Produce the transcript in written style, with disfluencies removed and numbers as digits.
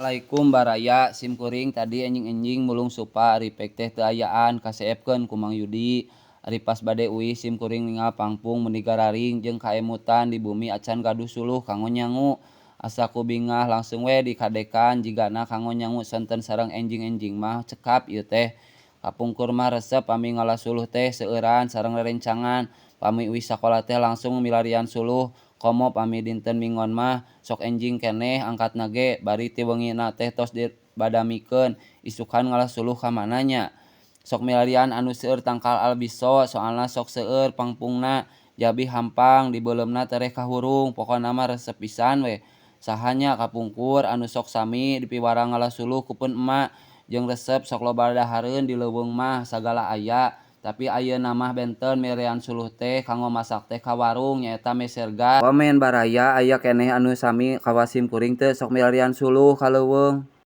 Assalamualaikum baraya. Sim kuring tadi enjing-enjing mulung supa ari pek teh teu ayaan kaseepkeun ku Mang Yudi. Ari pas bade uih sim kuring ningal pangpung meuni gararing jeung kaemutan di bumi acan gaduh suluh kanggo nyangu. Asa ku bingah langsung we dikadekan jigana kanggo nyangu sonten sareng enjing-enjing mah cekap ieu teh. Kapungkur mah resep pami ngala suluh teh seueuran sareng rerencangan. Pami uih sakola teh langsung milarian suluh. Komo pami dinten Minggon mah sok enjing keneh angkatna ge bari ti wengina teh tos dibadamikeun isukan ngala suluh ka mana nya. Sok milarian anu seueur tangkal albiso soalna sok seueur pangpungna jalmi hampang dibeuleumna tereh kahurung pokona mah resep pisan we. Saha nya kapungkur anu sok sami dipiwarang ngala suluh ku pun ema jeung resep sok loba dahareun di leuweung mah sagala aya. Tapi ayeuna mah benten milarian suluh teh kanggo masak teh ka warung nyaeta meser gas. Komen baraya aya keneh anu sami kawas sim kuring teu sok milarian suluh ka leuweung.